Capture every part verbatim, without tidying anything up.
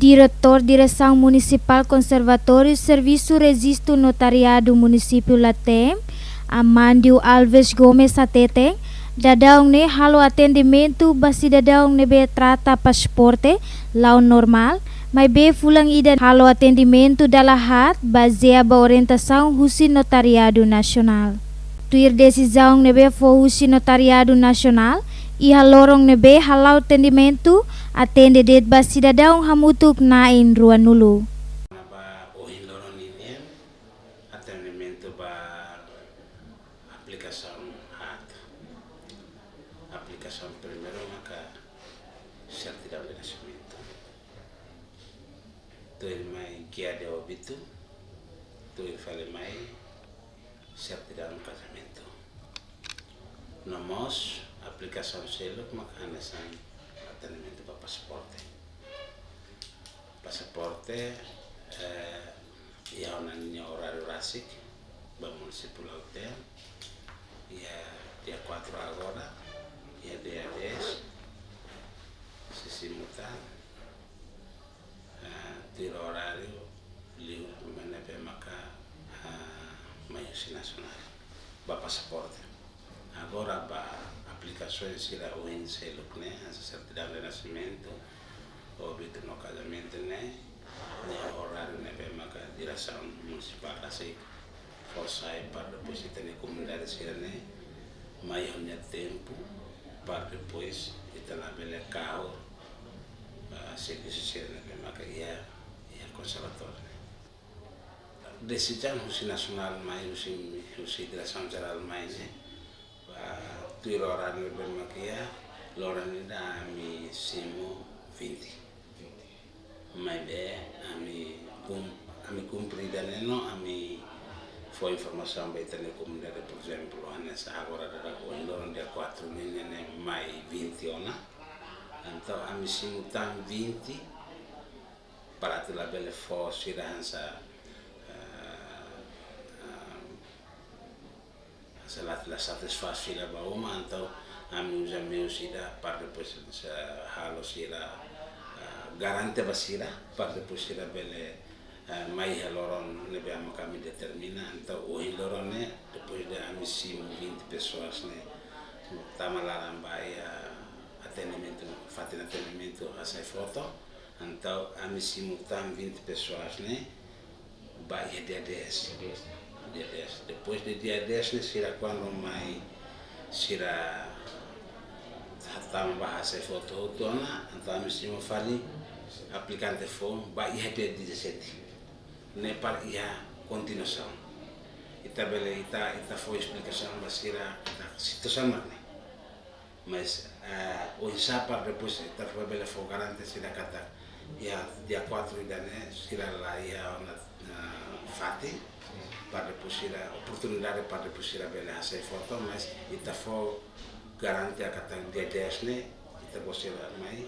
Diretór Diresaun Munisipál Konservatóriu Servisu Rejistu Notariadu Munisípiu Latem, Amandio Alves Gomes hateten, daudaun ne'e halo atendimentu ba sidadaun ne'ebé trata pasaporte la'o normál, maibé fulan ida halo atendimentu dala haat bazeia ba orientasaun husi Notariadu Nasionál. Tuir desizaun ne'ebé fó husi Notariadu Nasionál, iha loron ne'ebé hala'o atendimentu, atende de'it ba sidadaun hamutuk na'in ruanulu. Ba ohin loron ninian, atendimentu ba aplikasaun haat. Aplikasaun primeiru maka sertidaun de nascimentu. Tuir mai guia de óbito, tuir fali mai sertidaun kazamentu. No mós aplikasaun seluk maka hanesan atendimentu ba pasaporte. Pasaporte, eh, iha ona ninia oráriu rasik ba munisípiu Lautém, iha dia quatro agora, iha dia dez, sei simu tan, eh, tuir oráriu liu ne'ebé maka, eh, mai husi nasionál ba pasaporte. Agora ba aplikasaun sira ohin seluk ne'e, hanesan sertidaun de nascimentu, óbitu no kazamentu ne'e, ne'e oráriu ne'ebé maka diresaun munisipál rasik fó sai para depois ita-nia komunidade sira-ne'e mai ho nia tempu para depois ita labele kahur, ah, servisu sira ne'ebé maka iha, iha konservatóriu ne'e. Desizaun husi nasionál mai, husi, husi diresaun jerál mai ne'e, ba tuir oráriu ne'ebé maka iha, loron ida ami simu vinte. Maibé ami kum-, ami kumpre ida-ne'e no ami fó informasaun ba ita-nia komunidade, por ezemplu, hanesan agora daudaun ohin loron dia quatro ninian ne'e mai vinte ona. Entaun ami simu tan vinte, para atu labele fó sira hanesan, eh, eh, hanesan la, la satisfás sira ba uma, entaun ami uza meius ida para depois, eh, halo sira, eh, garante ba sira, para depois sira bele, eh, mai iha loron ne'ebé maka ami determina, entaun ohin loron ne'e, depois de ami simu vinte pessoas ne'e, tama laran ba iha atendimentu, fatin atendimentu hasai foto, entaun ami simu tan vinte pessoas ne'e ba iha dia dez. Dia dez. Dia dez. Depois de dia dez ne'e sira kuandu mai sira hatama ba hasai foto hotu ona, entaun ami simu fali aplikante foun ba iha dia dezassete. Ne'e para iha kontinuasaun. Ita bele, ita, ita fó esplikasaun ba sira, ita situasaun mak ne'e. Mas, eh, oinsá para depois ita fó, bele fó garante sira katak iha dia quatro ida-ne'e sira la iha ona, eh, fatin, para depois sira oportunidade para depois sira bele hasai foto, mas ita fó garante katak dia dez ne'e ita-boot sira mai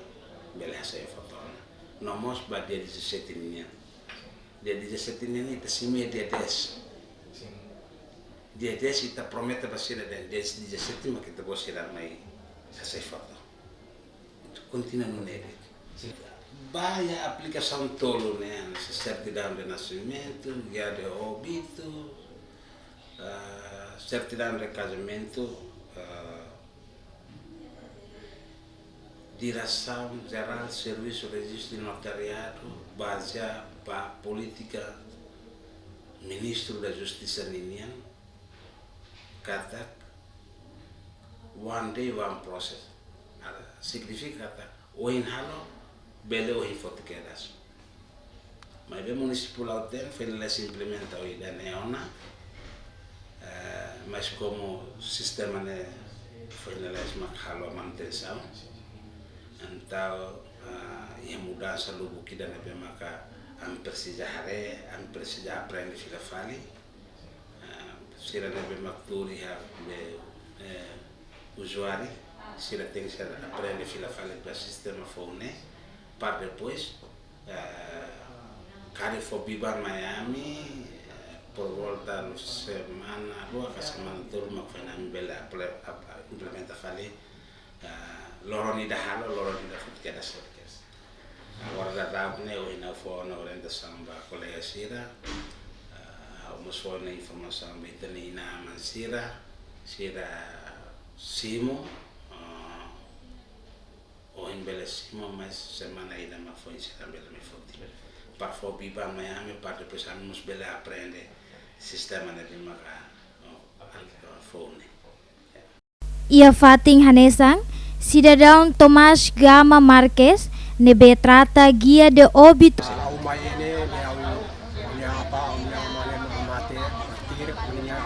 bele hasai foto. No mós ba dia dezassete ninian. Dia dezassete ninian ita simu iha dia dez. Sin. Dia dez ita promete ba sira dehan dia dezassete mak ita-boot sira mai hasai foto. Entaun kontinua nune'e de'it. Sin. Ba iha aplikasaun tolu ne'e, hanesan sertidaun de nascimentu, guia de óbito, ah, sertidaun de kazamentu, ah, Diresaun Jerál Servisu Rejistu Notariadu bazeia ba polítika Ministru da Justisa ninian, katak one day, one process. Signifika katak ohin halo, bele ohin foti kedas. Maibé munisípiu Lautém finaliza implementa ohin ida-ne'e ona, eh, mas komu sistema ne'e finaliza mak halo manutensaun, entaun, eh, iha mudansa lubuk ida ne'ebé maka ami presiza haree, ami presiza aprende fila fali. Ah, sira ne'ebé mak tuur iha be, eh, uzuáriu, sira tenke aprende fila fali ba sistema foun ne'e, para depois, eh, karik fó biban mai ami, eh, por volta no semana rua ka semana tolu mak foin ami bele apre-, ap-, implementa fali, eh, loron ida halo, loron ida foti kedas. Agora daudaun ne'e, ohin ha'u fó ona orientasaun ba kolega sira, ah, ha'u mós fó ona informasaun ba ita-nia inan-aman sira, sira simu, ah, ohin bele simu, mas semana ida mak foin sira bele mai foti. Para fó biban mai ami, para depois ami mós bele aprende sistema ne'ebé maka, ah, ah, fó ne'e. Iha fatin hanesan, sidadaun Tomás Gama Marques ne'ebé trata guia de óbito. Ha'u mai ne'e, ne'e ha'u, ha'u-nia apá, ha'u-nia amá ne'e mate, mártir, ha'u-nia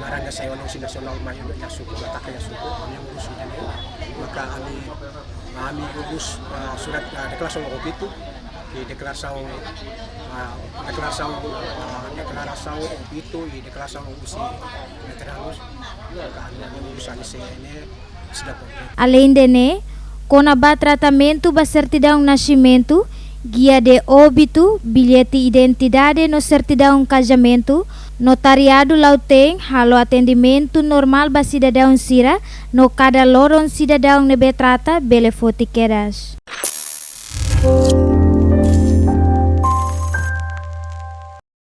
laran ne'e sai ona husi nasionál mai iha suku, nia taka iha suku, ha'u-nia urus ida-ne'e. Maka ami, ami urus, ah, surat, ah, deklarasaun óbitu, i deklarasaun, ah, deklarasaun, ah, deklarasaun óbitu, i deklarasaun husi veteranus, maka ami urus ami sei ne'e, sida prontu. Aleinde ne'e, kona-ba tratamentu ba sertidaun nasimentu, guia de óbitu, billete identidade no sertidaun kazamentu, notariadu Lautein halo atendimentu normál ba sidadaun sira, no kada loron sidadaun ne'ebé trata bele foti kedas.